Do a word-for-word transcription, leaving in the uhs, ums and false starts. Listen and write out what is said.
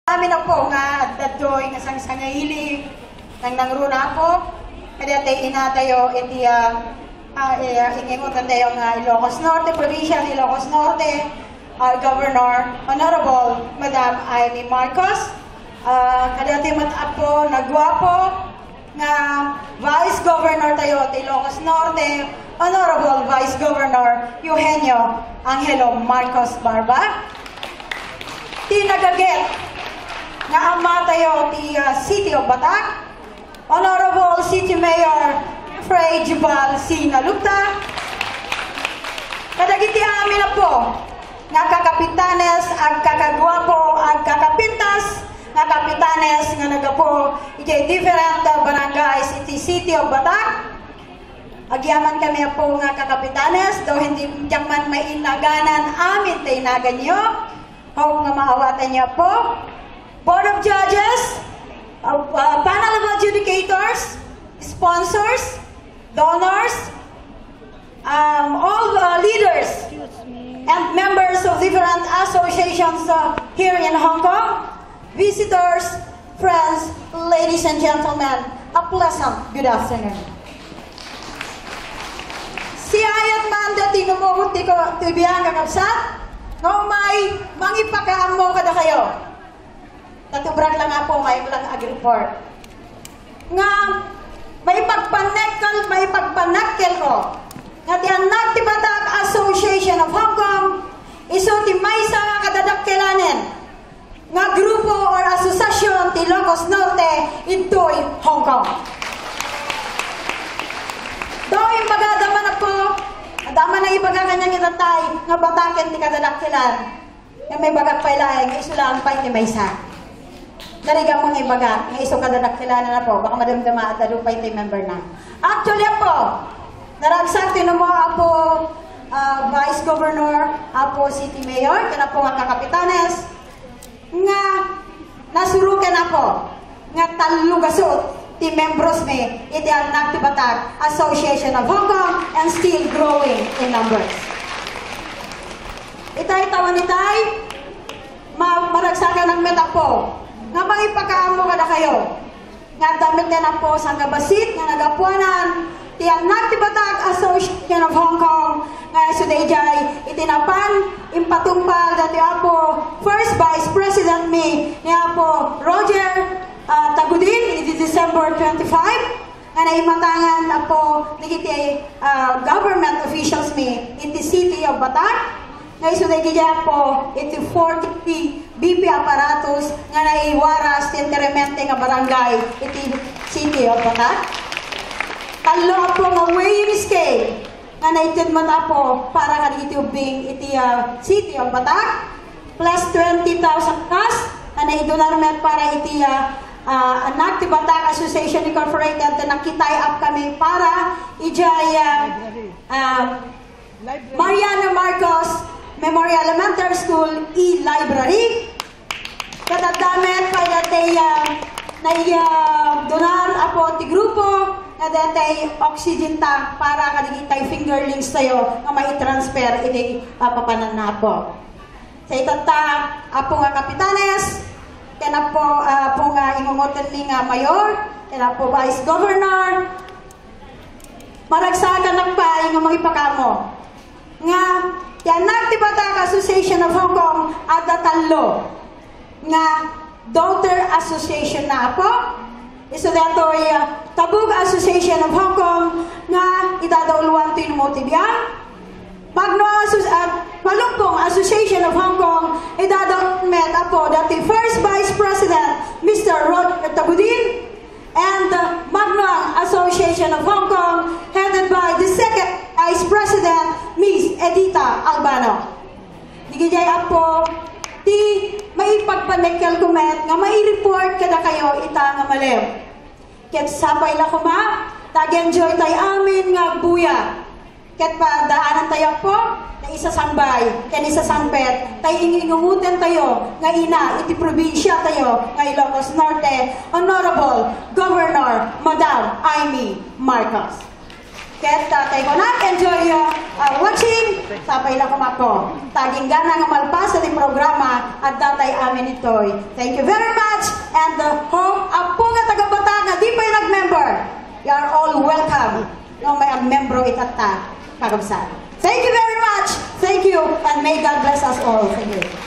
Amin na po nga adtoy nga sangsangaili, nang nangruna po, kadi tay inatayo iti, ah, ah, eh, ingimutan tayo nga Ilocos Norte, provincial Ilocos Norte, our Governor, Honorable Madam Imee Marcos, ah, kadi tay mat-apo, nagwapo, nga Vice Governor tayo ti Ilocos Norte, Honorable Vice Governor Eugenio Angelo Marcos Barba. Ti nagaget nga ama tayo ti, ah, City of Batac, Honorable City Mayor Jeffrey Jubal C. Nalupta. Kadagiti amin a po nga kakapitanes, agkakagwapo, agkakapintas, nga kapitanes nga naggapu iti different barangays iti City of Batac. Agyamankami a po nga kakapitanes, daw hindi diak man mainaganan amin ti inaganyo. Hope nga maawatanyo a po. Board of Judges, uh, uh, panel of adjudicators, sponsors, donors, um, all, uh, leaders and members of different associations, uh, here in Hong Kong, visitors, friends, ladies and gentlemen, a pleasant good afternoon. Siayat man dati numugot ti ko-, ti biag a kabsat, nga umay mangipakaammo kadakayo. Tatubrak lang nga po, mayat lang ag-report. Nga maipagpanekkel, maipagpanekkel ko nga ti Anak ti Batac Association of Hong Kong, isu ti maysa nga kadadakkelan nga grupo or asosasyon ti Ilocos Norte idtoy Hong Kong. Daw imbagada man a po, adda man naibaga kaniak itattay nga Bataken ti kadadakkelan. Nga maibagak pay laeng nga isu laeng pay ti maysa. Narigat man nga ibagak nga isu kadadakkelan a po, baka madamdama a adu pay ti memberna. Actually a po, naragsak ti umuna a po, ah, Vice Governor, a po City Mayor, ken a po nga kakapitanes, nga nasuroken a po nga tallo gasut ti membrosmi iti Anak ti Batac Association of Hong Kong and still growing in numbers. Itay tawen itay, ma-, maragsakan met a po nga mangipakaammo kadakayo nga adda met a po sangkabassit nga naggapuanan ti Anak ti Batac Association of Hong Kong, nga isu daydiay iti napan impatungpal dati a po First Vice President mi ni a po Roger, ah, Tagudin iti December twenty-five, nga naimatangan a po dagiti, ah, government officials mi iti City of Batac. Nga isu daydiay a po iti forty B P apparatus nga naiwaras ti enteramente nga barangay iti City of Batac. Tallo a po nga weighing scale nga naited met a po para kadagiti ubbing iti, ah, City of Batac, plus twenty thousand cash nga naidunar met para iti, ah, ah, Anak ti Batac Association Incorporated, nga nagki-tie up kami para idiay, ah, ah, Mariana Marcos Memorial Elementary School e-library. Ket adda met pay daydiay, ah, nai-, ah, dunar a po ti grupo nga daydiay oxygen tank para kadagiti fingerlings tayo nga mai-transfer iti papapananna a po. Sa itatta, a po nga kapitanes, ken a po, ah, a po nga ingungotenmi nga mayor, ken a po vice governor, Maragsakan a pay nga mangipakaammo nga ti Anak ti Batac Association of Hong Kong adda tallo nga daughter association na a po. Isu daytoy, ah, Tabug Association of Hong Kong nga idada uloan ti Numo ti Biang. Magno Asso-, ah, Malumpong Association of Hong Kong, idada met a po dati First Vice President, Mister Roger Tagudin. And, uh, Magnuang Association of Hong Kong, headed by the Second Vice President, Miss Edita Albano. Digidiay a po ti maipagpanekkel ko met nga mai-report kadakayo ita nga malem. Ket sapay la koma, ta ag-enjoy tay amin nga agbuya. Ket padaanan tayo po, naisasambay, ken isasangpet, tay ingingungoten tayo, nga ina, iti probinsia tayo, nga Ilocos Norte, Honorable Governor Madam Imee Marcos. Ket, uh, kay kunak, enjoy, uh, uh, watching. Sapay la kunak ko. Ta agingga nga malpas ti programa, adda tay amin itoy. Thank you very much. And, uh, hope, apo nga taga-Bataan nga di pay nag-member, you are all welcome. No, may ag-membro itatta, kakabsat. Thank you very much. Thank you. And may God bless us all. Thank you.